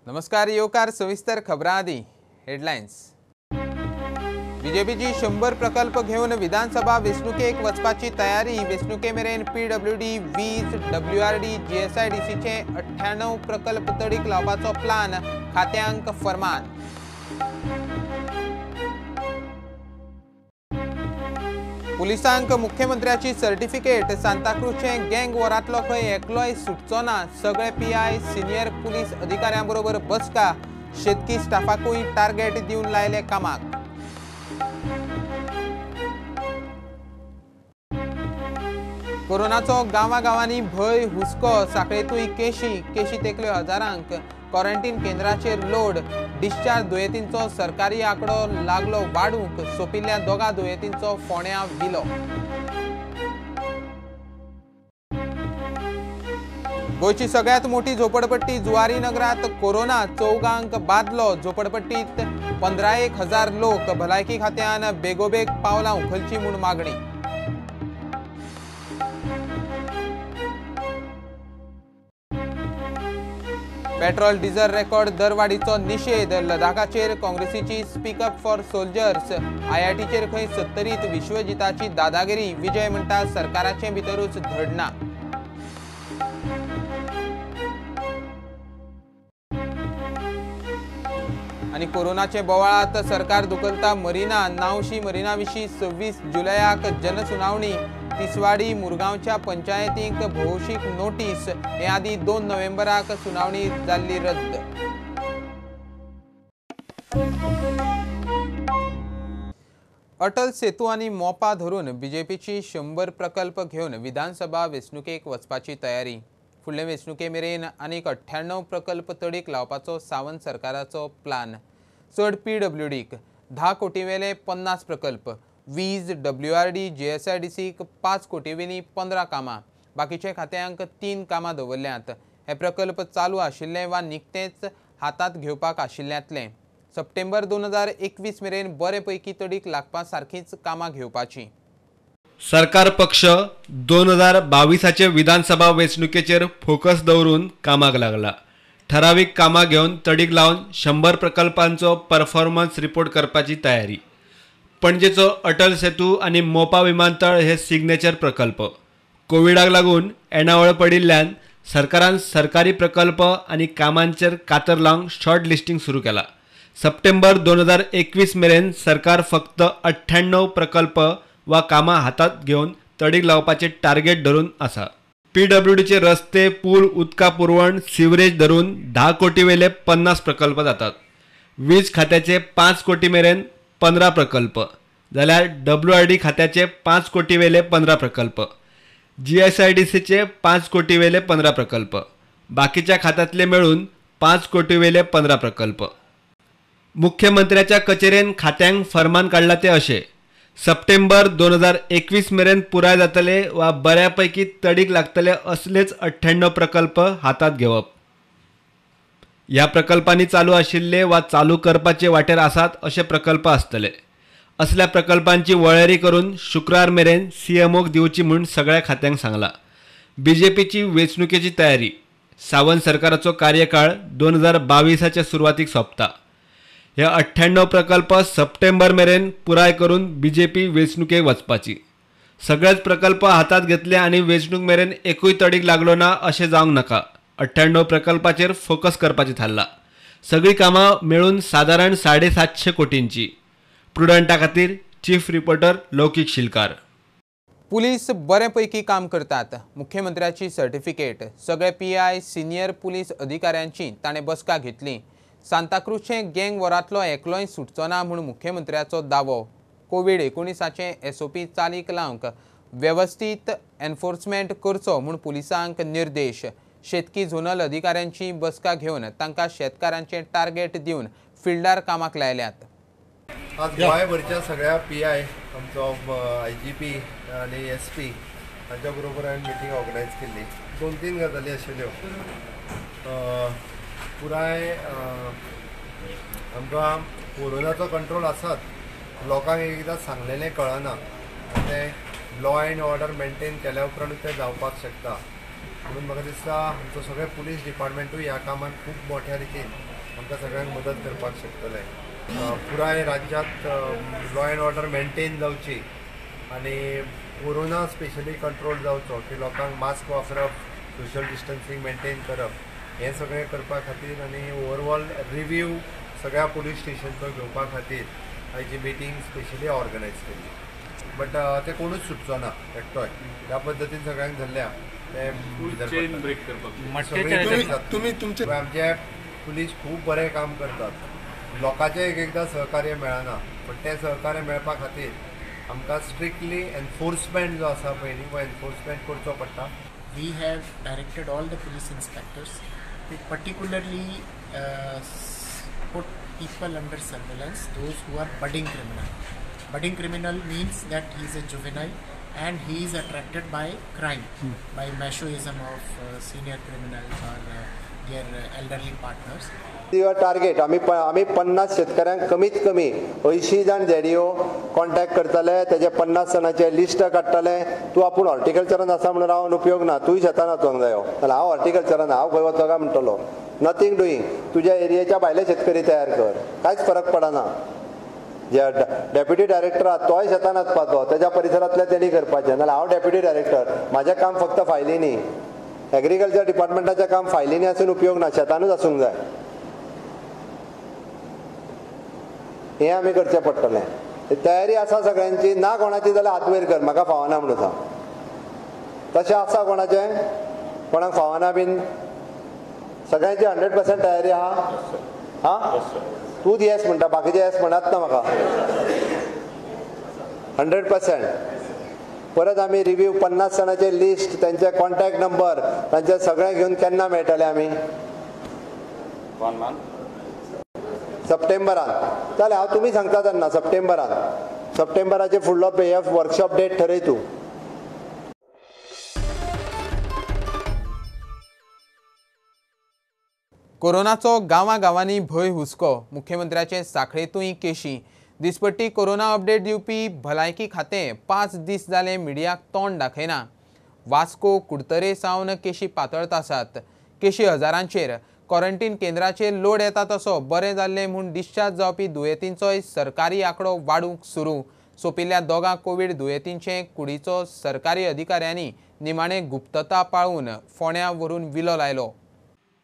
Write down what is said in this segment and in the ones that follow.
नमस्कार, येवकार सविस्तर खबरां आदी हेडलायन्स। बीजेपीची 100 प्रकल्प घेवन विधानसभा वेंचणुकेक वचपाची तयारी। वेंचणुके मेरेन पीडब्ल्यूडी, वीज, डब्ल्यूआरडी, जीएसआयडीसीचे 98 प्रकल्प तडीक लावपाचो प्लान, खात्यांक फरमान। पुलिसांक मुख्यमंत्र्याची सर्टिफिकेट। सांताक्रूजचे गँग वॉरांतलो खंय एकलोय सुटचो ना। सगळे पीआय सिनियर पुलीस अधिकाऱ्यां बरोबर बसका। शेतकी स्टाफाकूय टार्गेट दिवन लायले कामाक। कोरोनाचो गांवागांवांनी भंय, हुस्को। साखळेंतूय केशी, केशी तेंकल्यो हजारांक। क्वॉरंटीन केंद्राचेर लोड। डिस्चार्ज दुयेंतींचो सरकारी आंकडो लागलो वाडूंक। सोंपिल्ल्या 2 दुयेंतींचो फोंड्यां विलो। गोंयची सगळ्यांत मोठी झोपडपट्टी जुवारी नगरांत कोरोना, 4 बादलो। झोपडपट्टीत 15,000 लोक। भलायकी खात्यान बेगोबेग पावलां उखलचीं म्हूण मागणी। पेट्रोल डिझल रेकॉर्ड दरवाडीचो निशेध। लडाखाचेर काँग्रेसीची स्पीक अप फॉर सोल्जर्स। आयआयटीचेर खंय 70त विश्वजिताची दादागिरी। विजय म्हणटा सरकाराचे भितरूच धडना। आनी कोरोनाचे बोवाळांत सरकार धुकलता मरिना। नावशी मरिना विशीं 26 जुलयाक जनसुनावणी। तिसवाडी मुरगांवच्या पंचायतींक भौशीक नोटीस। हे आदीं 2 नोव्हेंबराक सुनावणी जाल्ली रद्द। अटल सेतू आनी मोपा धरून बीजेपीची 100 प्रकल्प घेवन विधानसभा वेंचणुकेक वचपाची तयारी। फुडले वेंचणुके मेरेन आनीक 98 प्रकल्प तडीक लावपाचो सावंत सरकाराचो प्लान। चड पीडब्ल्यूडीक 10 कोटीवेले 50 प्रकल्प, वीज, डब्ल्यूआरडी, जीएसआयडीसीक 5 कोटीवेली 15 कामां, बाकीचे खात्यांक 3 कामां दवरल्यांत। हे प्रकल्प चालू आशिल्ले वा निकतेच हातांत घेवपाक आशिल्ल्यांतले। सप्टेंबर 2021 मेरेन बरे पैकी तडीक लागपा सारकीच कामां घेवपाची। सरकार पक्ष 2022 विधानसभा वेंचणुकेचेर फोकस दवरून कामाक लागला। ठरावीक कामां घेवन तडीक लावन 100 प्रकल्पांचो परफॉर्मन्स रिपोर्ट करपाची तयारी। पणजेचो अटल सेतू आनी मोपा विमानतळ हे सिग्नेचर प्रकल्प। कोविडाक लागून येणावळ पडिल्ल्यान सरकारान सरकारी प्रकल्प आनी कामांचेर कातर लावंक शॉर्ट लिस्टिंग सुरू केला। सप्टेंबर 2021 मेरेन सरकार फक्त 98 प्रकल्प वा कामां हातांत घेवन तडीक लावपाचे टार्गेट धरून आसा। पीडब्ल्यूडीचे रस्ते, पूल, उदका पुरवण, सिवरेज धरून 10 कोटी वेले 50 प्रकल्प जातात। वीज खात्याचे 5 कोटी मेरेन 15 प्रकल्प, जाल्यार डब्ल्यूआरडी खात्याचे 5 कोटी वेले 15 प्रकल्प, जीएसआयडीसीचे 5 कोटी वेले 15 प्रकल्प, बाकीच्या खात्यांतले मेळून 5 कोटी वेले 15 प्रकल्प। मुख्यमंत्र्याच्या कचेरेन खात्यांक फरमान काडला ते अशें: सप्टेंबर 2021 मेरेन पुराय जातले वा बऱ्यापैकी तडीक लागतले असलेच 98 प्रकल्प हातांत घेवप। ह्या प्रकल्पांनी चालू आशिल्ले वा चालू करपाचे वाटेर आसात अशे प्रकल्प आसतले। असल्या प्रकल्पांची वळेरी करून शुक्रार मेरेन सीएमओक दिवची म्हूण सगळ्या खात्यांक सांगला। बीजेपीची वेंचणुकेची तयारी। सावंत सरकाराचो कार्यकाळ 2022 सुरवातीक सोंपता। हे 98 प्रकल्प सप्टेंबर मेरेन पुराय करून बीजेपी वेंचणुकेक वचपाची। सगळेच प्रकल्प हातांत घेतले आनी वेंचणूक मेरेन एकूय तडीक लागलो ना अशें जावंक नाका। 98 प्रकल्पाचेर फोकस करपाची थारला। सगळीं कामां मेळून सादारण 750 कोटींची। प्रुडंटा खातीर चीफ रिपोर्टर लौकीक शिलकार। पुलीस बरे पैकी काम करतात। मुख्यमंत्र्याची सर्टिफिकेट। सगळे पीआय सिनियर पुलीस अधिकाऱ्यांची ताणें बसका घेतली। सांताक्रूजचे गँग वॉरांतलो एकलोय सुटचो ना म्हूण मुख्यमंत्र्याचो दावो। कोवीड-19 एसओपी चालीक लावंक वेवस्थीत एन्फोर्समेंट करचो म्हूण पुलिसांक निर्देश। शेतकी झोनल अधिकाऱ्यांची बसका घेवन तांकां शेतकारांचे टार्गेट दिवन फिल्डार कामाक लायल्यात। आज गोंयभरच्या सगळ्या पीआय, आमचो आयजीपी आनी एसपी हांच्या बरोबर हांवें मिटींग ऑर्गनायज केल्ली। 2-3 गजाली आशिल्ल्यो। पुराय आमकां कोरोनाचो कंट्रोल आसात, लोकांक एकदां सांगलेलें कळना, तें लॉ एंड ऑर्डर मेंटेन केल्या उपरांतूच तें जावपाक शकता। म्हणून म्हाका दिसता आमचो सगळे पुलीस डिपार्टमेंटूय ह्या कामात खूब मोठ्या रितीन आमकां सगळ्यांक मदत करपाक शकतले. पुराय राज्यांत लॉ एंड ऑर्डर मेंटेन जावची आनी कोरोना स्पेशली कंट्रोल जावचो की लोकांक मास्क वापरप, सोशल डिस्टन्सिंग मेंटेन करप हें सगळें करपा खातीर आनी ओवरऑल रिव्यू सगळ्या पुलीस स्टेशनचो घेवपा खातीर आयची मिटींग स्पेशली ऑर्गनायज केल्ली. बट ते कोणूच सुटचो ना एकटोय, ह्या पद्दतीन सगळ्यांक धरल्या ते आमचे पुलीस खूब बरें काम करतात. लोकांचें एक एकदां सहकार्य मेळना, पण तें सहकार्य मेळपा खातीर आमकां स्ट्रिक्टली एनफोर्समेंट जो आसा पळय न्ही, तो एनफोर्समेंट करचो पडटा. We have directed all the police inspectors to particularly put people under surveillance, those who are budding criminal. Budding criminal means that he is a juvenile and he is attracted by crime, by machoism of senior criminals or their elderly partners. Your target आमी 50 शेतकऱ्यांक कमीत कमी 80 जाण JDO contact करतले, तेजे 50 जाणांचे list काडटले. तूं आपूण हॉर्टिकल्चरान आसा म्हणून रावन उपयोग ना, तूंय शेतान वचोंक जायो. जाल्यार हांव हॉर्टिकल्चरान हांव खंय वचो काय म्हणटलो. Nothing doing. तुज्या एरियेच्या भायले शेतकरी तयार कर, कांयच फरक पडना. जे डेप्युटी डायरेक्टर आहा तोय शेतान वचपाचो, तेज्या परिसरांतले तेणी करपाचें. नाजाल्यार हांव डेप्युटी डायरेक्टर, म्हाजें काम फक्त फायलींनी. एग्रीकल्चर डिपार्टमेंटाचें काम फायलींनी आसून उपयोग ना, शेतानूच आसूंक जाय. हें आमी करचें पडटलें. तयारी आसा सगळ्यांची. ना कोणाची जाल्यार हात वयर कर, म्हाका फावना म्हणून सांग. तशें आसा कोणाचें, कोणाक फावना बीन? सगळ्यांची 100% तयारी आहा. हां, तूंच येस म्हणटा, बाकीचे येस म्हणत ना म्हाका. 100%. परत आमी रिव्यू 50 जाणांचे लिस्ट, तांचे कॉन्टॅक्ट नंबर, तांचे सगळें घेवन केन्ना मेळटले आमी? सप्टेंबरान. जालें, हांव तुमी सांगता तेन्ना सप्टेंबरान. सप्टेंबराचे फुडलो हे वर्कशॉप डेट ठरय तूं. कोरोनाचो गांवागांवांनी भंय हुस्को, मुख्यमंत्र्याचे साखळेंतूय केशी. दिसपट्टी कोरोना अपडेट दिवपी भलायकी खातें 5 दीस जाले मिडियाक तोंड दाखयना. वास्को कुडतरे सावन केशी पातळत आसात. केशी हजारांचेर. क्वॉरंटीन केंद्राचेर लोड येता तसो बरें जाल्लें म्हूण डिस्चार्ज जावपी दुयेंतींचोय सरकारी आंकडो वाडूंक सुरू. सोंपिल्ल्या 2 कोवीड दुयेंतींचे कुडीचो सरकारी अधिकाऱ्यांनी निमाणे गुप्तता पाळून फोंड्यां व्हरून विलो लायलो.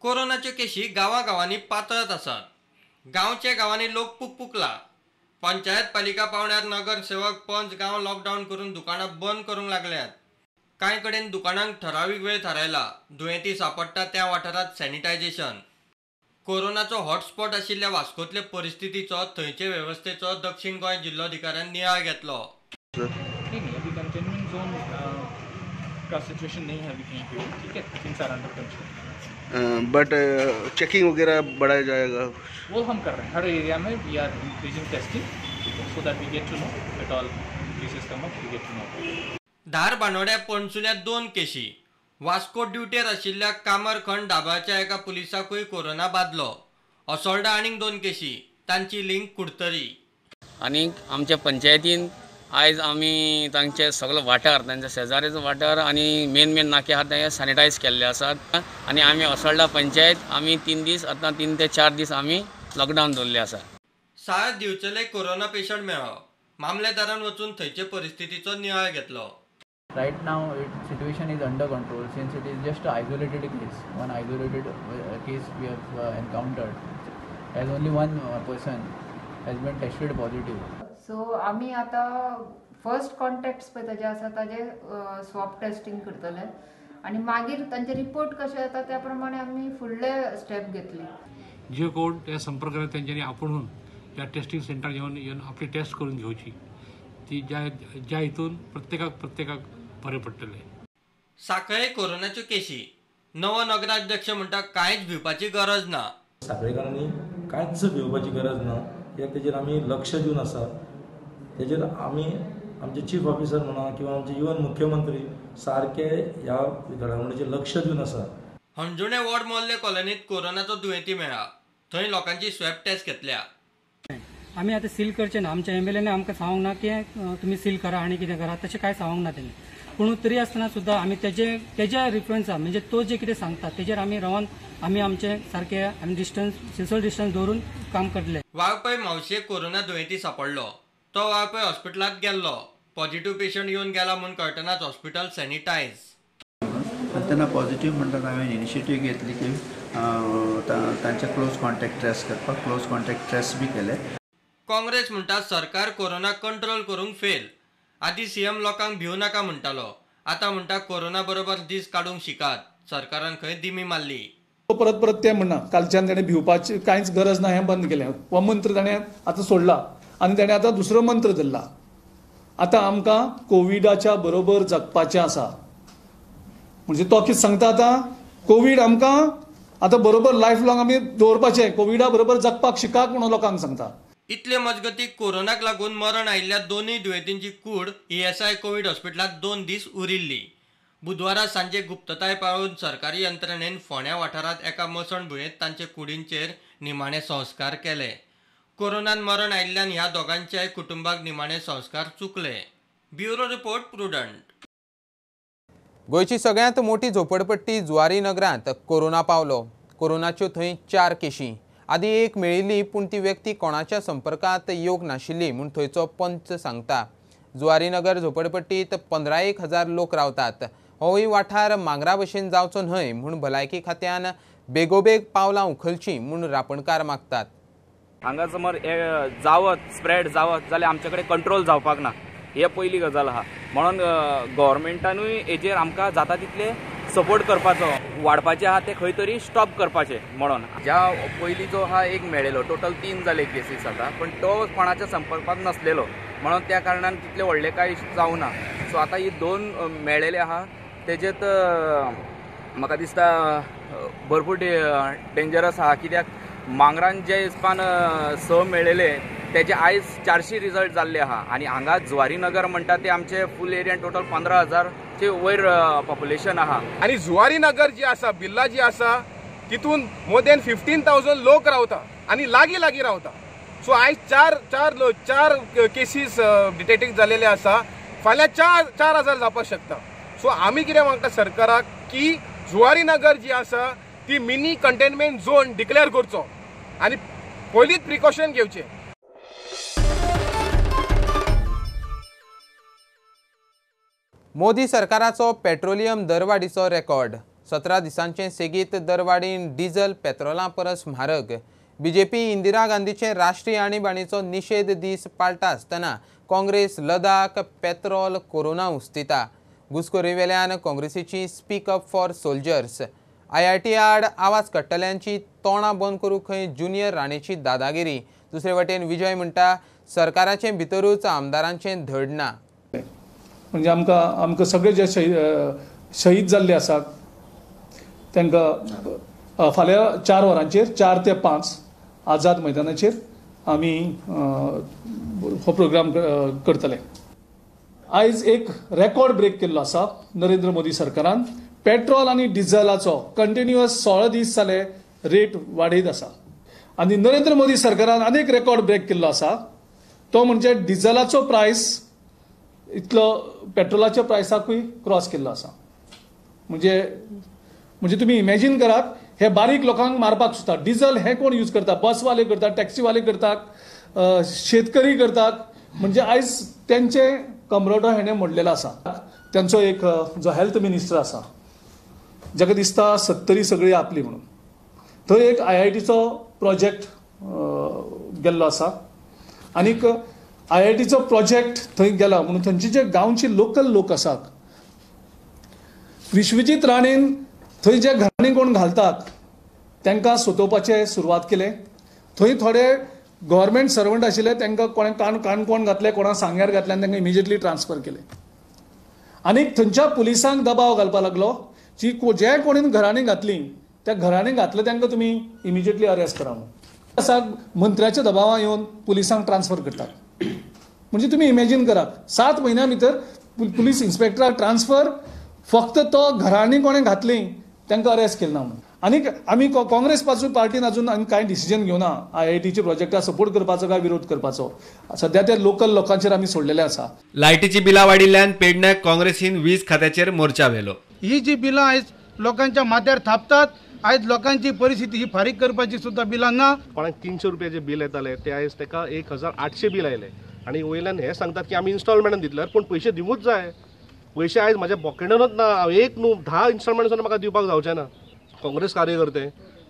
कोरोनाच्यो केशी गांवागांवांनी पातळत आसात. गांवच्या गांवांनी लोक पुकपुकला. पंचायत पालिका पावंड्यार नगरसेवक पंच गांव लॉकडावन करून दुकानां बंद करूंक लागल्यात. कांय कडेन दुकानांक ठरावीक वेळ थारायला. दुयेंती सापडटा त्या वाठारांत सॅनिटायझेशन. कोरोनाचो हॉटस्पॉट आशिल्ल्या वास्कोतले परिस्थितीचो थंयचे वेवस्थेचो दक्षिण गोंय जिल्लोधिकाऱ्यान नियाळ घेतलो. नहीं, अभी कंटेनमेंट जोन का सिचुएशन नहीं है अभी कहीं पे, ठीक है, things are under control. But checking वगैरह बढ़ाया जाएगा, वो हम कर रहे हैं हर एरिया में. We are increasing testing so that we get to know at all cases come up, we get to know. धार बांदोड्या पणसुल्या 2 केशी. वास्को ड्युटेर आशिल्ल्या कामरखंड दाबाच्या एका पुलिसाकूय कोरोना बादलो. असोल्डा आनीक 2 केशी, तांची लिंक कुडतरी. आनी आमच्या पंचायतीन आयज आमी तांचे सगळे वाठार, तांच्या शेजारीचो वाठार आनी मेन मेन नाके आहात ते सॅनिटायज केल्ले आसात. आनी आमी असोल्डा पंचायत आमी 3 दीस आतां 3 ते 4 दीस आमी लॉकडावन दवरले आसा. साळ दिवचले कोरोना पेशंट मेळ्ळो. मामलेदारान वचून थंयचे परिस्थितीचो नियाळ घेतलो. Right now, situation is under control since it is just an isolated case. One isolated case we have encountered, as only one person has been tested positive. So, आमी आता फर्स्ट कॉन्टॅक्ट्स पळय ताजे आसा ताजे स्वॉब टेस्टिंग करतले आनी मागीर तांचे रिपोर्ट कशे येता त्या प्रमाणे आमी फुडले स्टेप घेतले. जे कोण त्या संपर्कात तेंच्यांनी आपूण ह्या टेस्टिंग सेंटर येवन आपली टेस्ट करून घेवची, ती ज्या ज्या हितून प्रत्येकाक बरें पडटलें. साखळे कोरोनाच्यो केशी. नवो नगराध्यक्ष म्हणटा कांयच भिवपाची गरज ना. साखळेकारांनी कांयच भिवपाची गरज ना, कित्याक तेजेर आमी लक्ष दिवन आसा. तेजेर आमी आमचे चीफ ऑफिसर म्हणा किंवा आमचे इवन मुख्यमंत्री सारके ह्या घडामोडीचेर लक्ष दिवन आसा. हणजुणे वॉर्ड मोल्ले कॉलनीत कोरोनाचो दुयेंती मेळ्ळा. थंय लोकांची स्वॅब टेस्ट घेतल्या. आमी आतां सील करचे ना. आमच्या एम एल एने आमकां सांगूंक ना की तुमी सील करा आनी कितें करा, तशें कांय सांगूंक ना तेणी. पूण तरी आसतना सुद्दां आमी तेज्या रिफरन्सा म्हणजे तो जे कितें सांगता तेजेर आमी रावन आमी आमचे सारके आमी डिस्टन्स सोशल डिस्टन्स दवरून काम करतले. वाळपय म्हावशे कोरोना दुयेंती सापडलो. तो वाळपय हॉस्पिटलांत गेल्लो. पॉझिटिव्ह पेशंट येवन गेला म्हूण कळटनाच हॉस्पिटल सॅनिटायज. आनी तेन्ना पॉझिटिव्ह म्हणटात हांवें इनिशिएटीव घेतली की तांचे क्लोज कॉन्टॅक्ट ट्रेस करपाक, क्लोज कॉन्टॅक्ट ट्रेस बी केले. काँग्रेस म्हणटा सरकार कोरोना कंट्रोल करूंक फेल. आदी सीएम लोकांक भिवू नाका म्हणटालो, आतां म्हणटा कोरोना बरोबर दीस काडूंक शिकात. सरकारान खंय दिमी मारली. परत परत ते म्हणना कालच्यान ताणें भिवपाची कांयच गरज ना हें बंद केलें. हो मंत्र ताणें आतां सोडला आनी ताणें आतां दुसरो मंत्र धरला. आतां आमकां कोविडाच्या बरोबर जगपाचें आसा. म्हणजे तो कितें सांगता आतां, कोवीड आमकां आतां बरोबर लायफ लॉंग आमी दवरपाचें, कोविडा बरोबर जगपाक शिकात म्हणून लोकांक सांगता. इतले मजगती कोरोनाक लागून मरण आयिल्ल्या दोनूय दुयेंतींची कूड ईएसआय कोवीड हॉस्पिटलांत 2 दीस उरिल्ली. बुधवारा सांजे गुप्तताय पाळून सरकारी यंत्रणेन फोंड्या वाठारांत एका मसण भुंयेंत तांचे कुडींचेर निमाणे संस्कार केले. कोरोनान मरण आयिल्ल्यान ह्या दोगांच्याय कुटुंबाक निमाणे संस्कार चुकले. Bureau report, Prudent. गोंयची सगळ्यांत मोठी झोपडपट्टी जुवारी नगरांत कोरोना पावलो. कोरोनाच्यो थंय 4 केशी. आदी एक मेळिल्ली पूण ती व्यक्ती कोणाच्या संपर्कांत येवंक नाशिल्ली म्हूण थंयचो पंच सांगता. जुवारी नगर झोपडपट्टीत 15,000 हजार लोक रावतात. होय वाठार मांगरा भशेन जावचो न्हय म्हूण भलायकी खात्यान बेगोबेग पावलां उखलचीं म्हूण रापणकार मागतात. हांगा समज जावत स्प्रेड जावत जाल्यार आमचे कडेन कंट्रोल जावपाक ना, हे पयली गजाल आहा. म्हणून गव्हर्मेंटानूय हेजेर आमकां जाता तितले सपोर्ट करपाचो, वाडपाचे आहा ते खंय तरी स्टॉप करपाचे. म्हणून ज्या पयलीं जो आहा एक मेळिल्लो, टोटल 3 जाले केसीस आतां, पण तो कोणाच्या संपर्कांत नसलेलो म्हणून त्या कारणान तितले व्हडले कांय जावना. सो आतां ही 2 मेळिल्ले आहा तेजेत म्हाका दिसता भरपूर डेंजरस आहा. कित्याक मांगरान जे हिसपान 6 मेळिल्ले तेजे आयज 400 रिजल्ट जाल्ले आहा आनी हांगा जुवारी नगर म्हणटा ते आमचे फूल एरियान टोटल 15,000 वयर पॉप्युलेशन आहा. आनी जुवारी नगर जी आसा, बिल्ला जी आसा, तितून मोर देन 15,000 लोक रावता आनी लागीं लागीं रावता. सो आयज चार केसीस डिटेक्ट जालेले आसा, फाल्यां 4,000 जावपाक शकता. सो आमी कितें मागता सरकाराक की जुवारी नगर जी आसा ती मिनी कंटेनमेंट झोन डिक्लेअर करचो आनी पयलींच प्रिकॉशन घेवचें. मोदी सरकाराचो पेट्रोलियम दरवाडीचो रेकॉर्ड. 17 दिसांचे सेगीत दरवाडीन डिझल पेट्रोला परस म्हारग. बीजेपी इंदिरा गांधीचे राष्ट्रीय आणीबाणीचो निषेध दीस पाळटा आसतना काँग्रेस लडाख पेट्रोल कोरोना उस्तिता. घुसखोरी वेल्यान काँग्रेसीची speak up for soldiers. IIT आड आवाज काडटल्यांची तोंडां बंद करूंक खंय ज्युनियर राणेची दादागिरी. दुसरे वटेन विजय म्हणटा सरकाराचे भितरूच आमदारांचें धड ना. म्हणजे आमकां आमकां सगळे जे शहीद जाल्ले आसात तांकां फाल्यां 4 वरांचेर 4 ते 5 आझाद मैदानाचेर आमी हो प्रोग्राम करतले. आयज एक रेकॉर्ड ब्रेक केल्लो आसा नरेंद्र मोदी सरकारान. पेट्रोल आनी डिझलाचो कंटिन्युअस 16 दीस जाले रेट वाडयत आसा आनी नरेंद्र मोदी सरकारान आनीक रेकॉर्ड ब्रेक केल्लो आसा तो म्हणजे डिझलाचो प्रायस इतलो पेट्रोलाच्या प्रायसाकूय क्रॉस केल्लो आसा. म्हणजे म्हणजे तुमी इमॅजीन करात, हे बारीक लोकांक मारपाक सोदता. डिझल हे कोण यूज करता? बसवाले करतात, टॅक्सीवाले करतात, शेतकरी करतात. म्हणजे आयज तेंचे कमरोटो हेणें मोडलेलो आसा. तेंचो एक जो हेल्थ मिनिस्टर आसा जाका दिसता 70 सगळी आपली म्हणून, थंय एक IITचो प्रोजेक्ट गेल्लो आसा आनीक IITचो प्रोजेक्ट थंय गेला म्हणून थंयचे जे गांवचे लोकल लोक आसात, विश्वजीत राणेन थंय जे घरांनी कोण घालतात तांकां सोदोवपाचें सुरवात केलें. थंय थोडे गव्हर्मेंट सर्वंट आशिल्ले तांकां कोणें काणकोण घातले, कोणा सांग्यार घातले आनी तांकां इमिजिएटली ट्रान्सफर केले. आनीक थंयच्या पुलिसांक दबाव घालपाक लागलो की जे कोणी घरांनी घातली त्या घरांनी घातले तांकां तुमी इमिजिएटली अरेस्ट करा म्हणून. आसा मंत्र्याच्या दबावान येवन पुलिसांक ट्रान्सफर करतात. म्हणजे तुमी इमॅजीन करात, 7 म्हयन्या भितर पुलीस इन्स्पेक्टराक ट्रान्सफर, फक्त तो घरांनी कोणें घातली तांकां अरेस्ट केले ना म्हणून. आनीक आमी काँग्रेस पासून पार्टीन अजून आनी कांय डिसिजन घेवना आयआयटीचे प्रोजेक्टाक सपोर्ट करपाचो काय विरोध करपाचो. सध्या ते लोकल लोकांचेर आमी सोडलेले आसा. लायटीची बिलां वाडिल्ल्यान पेडण्यां काँग्रेसीन वीज खात्याचेर मोर्चा व्हेलो. ही जी बिलां आयज लोकांच्या माथ्यार थापतात, आयज लोकांची परिस्थिती ही फारीक करपाची सुद्दां बिलां ना. कोणाक 300 रुपयाचे बिल येताले ते आयज ताका 1800 बिल आयले आनी वयल्यान हे सांगतात की आमी इन्स्टॉलमेंटान दितले, पूण पयशे दिवूच जाय. पयशे आयज म्हाज्या पॉकेटानूच ना, हांव एक न्हू 10 इन्स्टॉलमेंट सुद्दां म्हाका दिवपाक जावचें ना. काँग्रेस कार्यकर्ते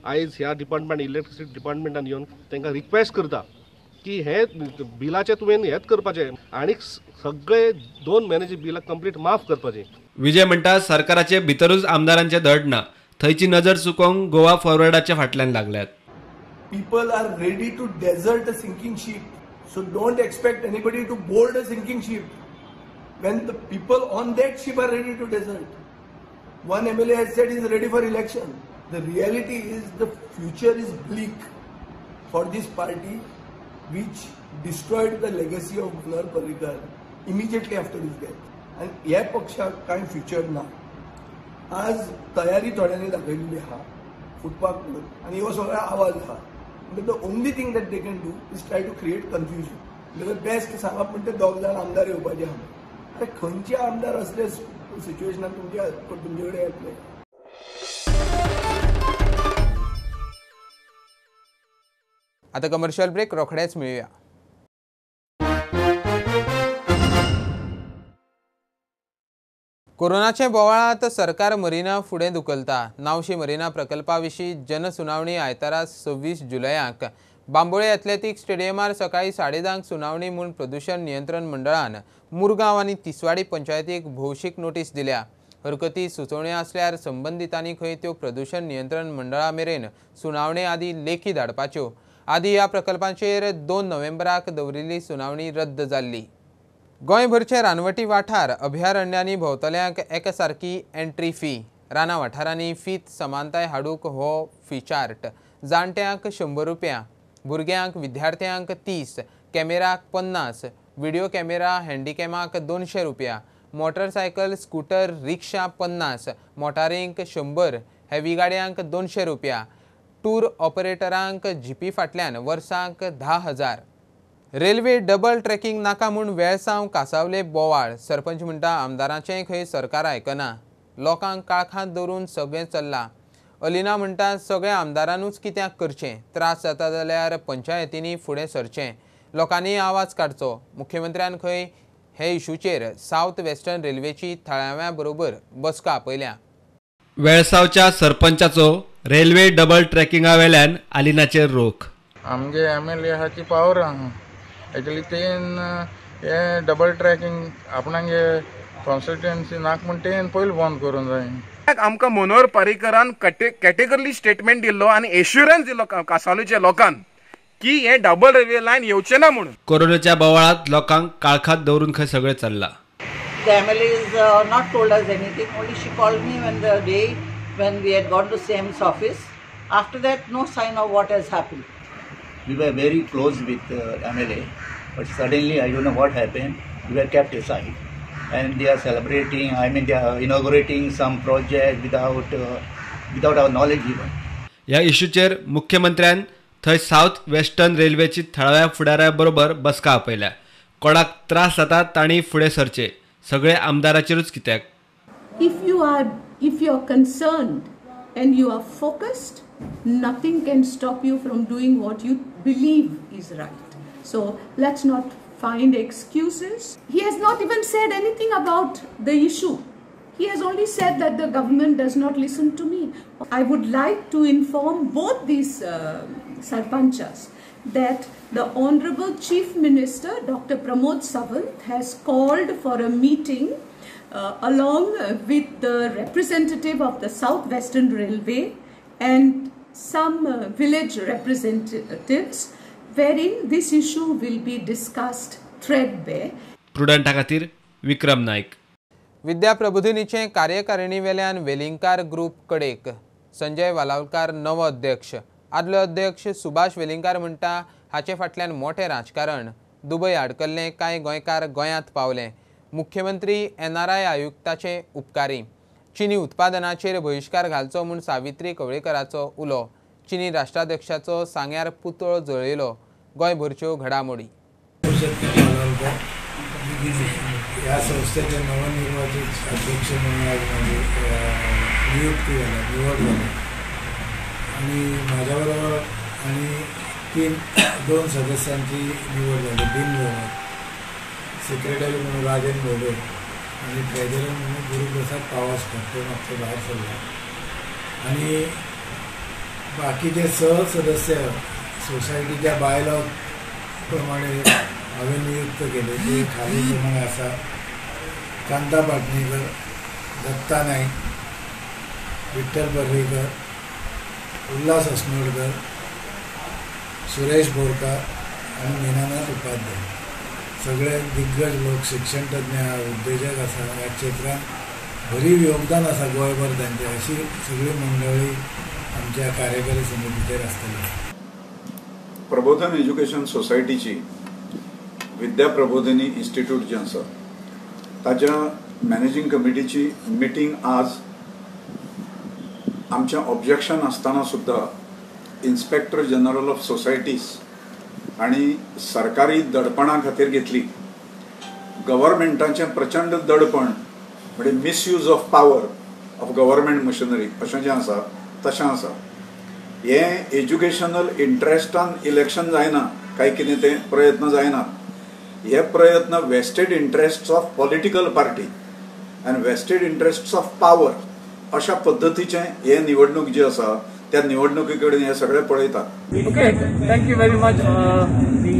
आयज ह्या डिपार्टमेंट इलेक्ट्रिसिटी डिपार्टमेंटान येवन तांकां रिक्वेस्ट करता की हे बिलाचें तुवें हेच करपाचें आनी सगळे 2 म्हयन्याची बिलां कंप्लीट माफ करपाचें. विजय म्हणटा सरकाराचे भितरूच आमदारांचें धड ना, थंयची नजर चुकोवंक गोवा फॉरवर्डाच्या फाटल्यान लागल्यात. People are ready to desert a sinking ship, so don't expect anybody to board a sinking ship when the people on that ship are ready to desert. One MLA has said he is ready for election. The reality is the future is bleak for this party, which destroyed the legacy of Manohar Parrikar immediately after his death. And ह्या पक्षाक कांय future ना. आज तयारी थोड्यांनी दाखयल्ली आहा फुटपाक म्हणून आनी हो सगळो आवाज आहा. The only thing that they can do is try to create confusion. म्हणटकच बेस्ट सांगप म्हणटा 2 जाण आमदार येवपाचे आहा. अरे खंयचे आमदार असले सिच्युएशनान तुमचे कडेन येतले. आता कमर्शियल ब्रेक, रोखडेच मेळुया. कोरोनाचे बोवाळांत सरकार मरिना फुडें धुकलता. नावशी मरिना प्रकल्पा विशीं जनसुनावणी आयतारा 26 जुलयाक बांबोळे एथलेटिक स्टेडियमार सकाळी 10:30 सुनावणी म्हूण प्रदूषण नियंत्रण मंडळान मुरगांव आनी तिसवाडी पंचायतीक भौशीक नोटीस दिल्या. हरकती सुचोवण्यो आसल्यार संबंदितांनी खंय त्यो प्रदूषण नियंत्रण मंडळा मेरेन सुनावणे आदी लेखी धाडपाच्यो. आदी ह्या प्रकल्पांचेर 2 नोव्हेंबराक दवरिल्ली सुनावणी रद्द जाल्ली. गोंयभरचे रानवटी वाठार अभयारण्यांनी भोंवतल्यांक एकासारकी एंट्री फी. राना वाठारांनी फीत समानताय हाडूंक हो फी चार्ट. जाणट्यांक 100 रुपया, भुरग्यांक विद्यार्थ्यांक 30, कॅमेराक 50, व्हिडिओ कॅमेरा हँडिकॅमाक 200 रुपया, मोटरसायकल स्कूटर रिक्षा 50, मोटारींक 100, हेवी गाडयांक 200 रुपया, टूर ऑपरेटरांक जीपी फाटल्यान वर्साक 10,000. रेल्वे डबल ट्रॅकिंग नाका म्हूण वेळसांव कासावले बोवाळ. सरपंच म्हणटा आमदारांचें खंय सरकार आयकना, लोकांक काळखांत दवरून सगळें चल्लां. अलिना म्हणटा सगळ्या आमदारानूच कित्याक करचें, त्रास जाता जाल्यार पंचायतींनी फुडें सरचें, लोकांनी आवाज काडचो. मुख्यमंत्र्यान खंय हे इशूचेर सावथ वेस्टर्न रेल्वेची थळाव्या बरोबर बसका आपयल्या. वेळसांवच्या सरपंचाचो रेल्वे डबल ट्रॅकिंगा वेल्यान आलिनाचेर रोख. आमगे एम एल ए आहा ती पावर आहा. एक्चुअली तेन हे डबल ट्रॅकिंग आपणागे कॉन्स्टिट्युएन्सी नाक म्हण तेन पयलीं बंद करूंक जाय. आमकां मनोहर पर्रीकरान कॅटेगरली स्टेटमेंट दिल्लो आनी एश्युरन्स दिल्लो कासावलेच्या लोकांक की हे डबल रेल्वे लायन येवचें ना म्हणून. कोरोनाच्या बोवाळांत लोकांक काळखांत दवरून खंय सगळें चल्लां. The MLA is not told us anything. Only she called me when the day when we had gone to CM's office. After that, no sign of what has happened. We were very close with MLA, but suddenly I don't know what happened. We were kept aside, and they are celebrating. I mean, they are inaugurating some project without our knowledge even. ह्या इश्यूचेर मुख्यमंत्र्यान थंय south western रेल्वेची थळाव्या फुडाऱ्या बरोबर बसका आपयल्या. कोणाक त्रास जाता तांणी फुडें सरचे, सगळे आमदाराचेरूच कित्याक. If you are concerned and you are focused, nothing can stop you from doing what you believe is right. So let's not find excuses. He has not even said anything about the issue. He has only said that the government does not listen to me. I would like to inform both these sarpanchas that the Honorable Chief Minister Dr. Pramod Sawant has called for a meeting along with the representative of the South Western Railway and some village representatives, wherein this issue will be discussed threadbare. प्रुडंटा खातीर विक्रम नाईक. विद्या प्रबोधिनीचे कार्यकारिणीवेल्यान Velingkar group कडेक संजय वालावलकार नवो अध्यक्ष. आदलो अध्यक्ष सुभाष वेलिंगकार म्हणटा हाचे फाटल्यान मोठें राजकारण. दुबय आडकल्ले कांय गोंयकार गोंयांत पावले. मुख्यमंत्री एनआरआय आयुक्ताचे उपकारी. चिनी उत्पादनाचेर बहिश्कार घालचो म्हूण सावित्री कवळेकराचो उलो. चिनी राष्ट्राध्यक्षाचो सांग्यार पुतळो जळयलो. गोंयभरच्यो घडामोडी. ह्या संस्थेचे नवनिर्वाचित अध्यक्ष म्हणून आज माझी नियुक्ती झाली, निवड झाली आणि माझ्याबरोबर आणि 2 सदस्यांची निवड झाली बिनविरोध. सेक्रेटरी म्हणून राजन भोबे आणि ट्रेजरर म्हणून गुरुप्रसाद पावासकर, तो मागच्या बाहेर सरला. आणि बाकीचे सहसदस्य सोसायटीच्या बायलॉ प्रमाणे हांवें नियुक्त केले ते खाली प्रमाणे आसा. कांता पाटणेकर, दत्ता नाईक, विठ्ठल पर्रीकर, उल्हास अस्नोडकर, सुरेश बोरकार आनी मीनानाथ उपाध्याय. सगळे दिग्गज लोक, शिक्षणतज्ञ, उद्योजक आसा, ह्या क्षेत्रांत भरीव योगदान आसा गोंयभर तांचें. अशी सगळी मंडळी आमच्या कार्यकारी समितीचेर आसतली. प्रबोधन एज्युकेशन सोसायटीची विद्या प्रबोधिनी इन्स्टिट्यूट जें आसा ताच्या मॅनेजींग कमिटीची मिटींग आज आमचें ऑब्जेक्शन आसतना सुद्दां इन्स्पेक्टर जनरल ऑफ सोसायटीज आनी सरकारी दडपणा खातीर घेतली. गव्हर्मेंटाचें प्रचंड दडपण म्हणजे misuse of power of government machinery अशें जें आसा तशें आसा. हें एज्युकेशनल इंट्रस्टान इलेक्शन जायना, काय कितें ते प्रयत्न जायनात. हे प्रयत्न vested interests of political party आनी वेस्टेड इंट्रस्ट्स ऑफ पावर अशा पद्दतीचें हे निवडणूक जी आसा त्या निवडणुकी कडेन हे सगळे पळयतात. Okay, thank you very much the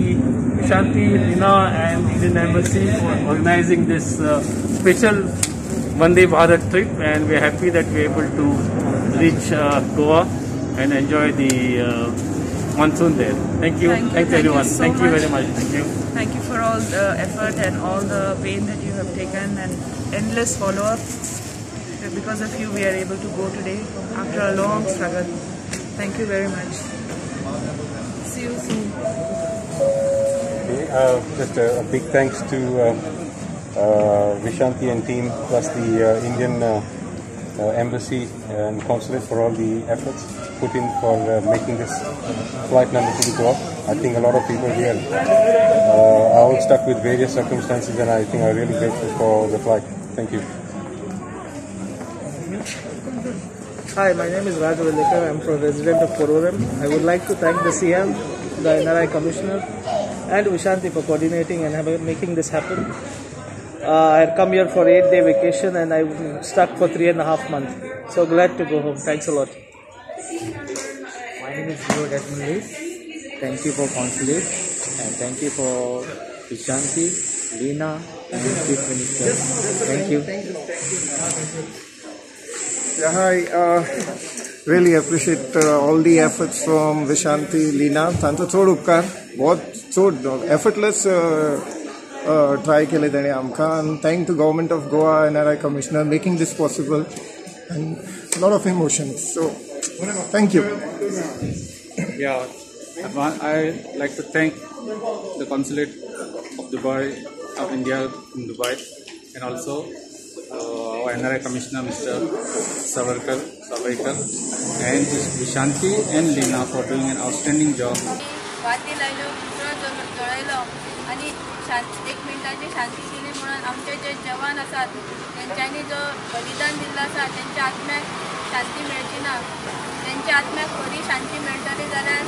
Shanti, Lina and Indian Embassy for organizing this special Vande Bharat trip, and we are happy that we are able to reach Goa and enjoy the monsoon there. Thank you. Thank you everyone. So thank you very much. Thank you. Thank you for all the effort and all the pain that you have taken and endless follow-up. Because of you, we are able to go today after a long struggle. Thank you very much. See you soon. Okay, just a big thanks to Vishanti and team, plus the Indian Embassy and Consulate for all the efforts put in for making this flight number 2 to Goa. I think a lot of people here are all stuck with various circumstances, and I think I'm really grateful for the flight. Thank you. Hi, my name is Raj Velekar. I'm from resident of Porvorim. I would like to thank the CM, the NRI Commissioner and Vishanti for coordinating and making this happen. I had come here for 8-day vacation and I'm stuck for 3.5 months. So glad to go home. Thanks a lot. My name is Leo Desmond Lee. Thank you for Consulate and thank you for Vishanti, Lina and Chief Minister. Thank you. Yeah, hi. Really appreciate all the efforts from Vishanti, Lina. तांचो चड उपकार, बहुत चड effortless try केले ताणें आमकां. And thank to government of Goa, NRI Commissioner making this possible, and a lot of emotions. So thank you. Yeah, I like to thank the Consulate of Dubai, of India in Dubai, and also our NRI Commissioner Mr. Savarkar and Vishanti and Lina for doing an outstanding job. वाती लायल्यो, पुतळो जळयलो आनी एक मिनटाची शांती दिली म्हणून आमचे जे जवान आसात तेंच्यांनी जो बलिदान दिल्लो आसा तेंच्या आत्म्याक शांती मेळची ना. तेंच्या आत्म्याक खरी शांती मेळटली जाल्यार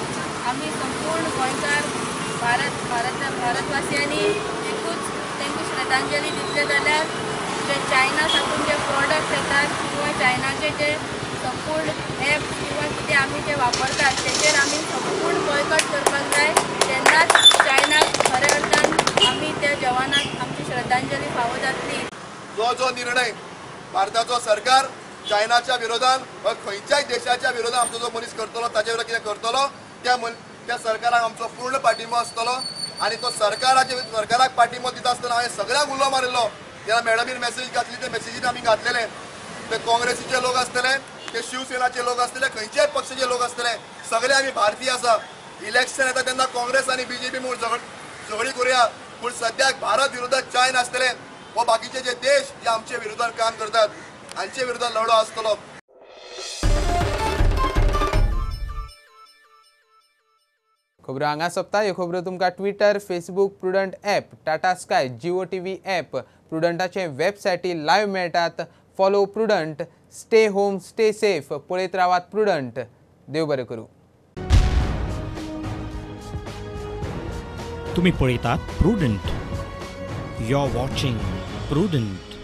आमी संपूर्ण गोंयकार भारतवासियांनी एकूच तेंकां श्रद्धांजली दितले जाल्यार जे चायना साकून जे प्रोडक्ट येतात किंवा चायनाचे जे संपूर्ण एप किंवा कितें आमी जे वापरतात तेचेर आमी संपूर्ण बॉयकॉट करपाक जाय. तेन्नाच चायनाक खऱ्या अर्थान आमी त्या जवानाक आमची श्रद्धांजली फावो जातली. जो जो निर्णय भारताचो सरकार चायनाच्या विरोधान वा खंयच्याय देशाच्या विरोधान आमचो जो मनीस करतलो ताच्या विरोधात कितें करतलो त्या सरकाराक आमचो पूर्ण पाठिंबो आसतलो आनी तो सरकाराक पाठिंबो दिता आसतना हांवें सगळ्यांक उलो मारिल्लो. जेन्ना मॅडमीन मॅसेज घातली ते मॅसेजीन आमी घातलेले ते काँग्रेसीचे लोक आसतले, ते शिवसेनाचे लोक आसतले, खंयच्याय पक्षाचे लोक आसतले, सगळे आमी भारतीय आसा. इलेक्शन येता तेन्ना काँग्रेस आनी बीजेपी म्हूण झगडी करुया, पूण सद्याक भारत विरोधात चायना आसतले व बाकीचे जे देश जे आमचे विरोधात काम करतात हांचे विरोधात लढो आसतलो. खबरो हांगा सोंपता. ह्यो खबरो तुमकां Twitter, Facebook, Prudent app, Tata Sky, Jio TV app, प्रुडंटाचे वेबसायटी live मेळटात. Follow Prudent, stay home, stay safe. पळयत रावात प्रुडंट. देव बरें करूं. तुम्ही पळयतात Prudent. You are watching Prudent.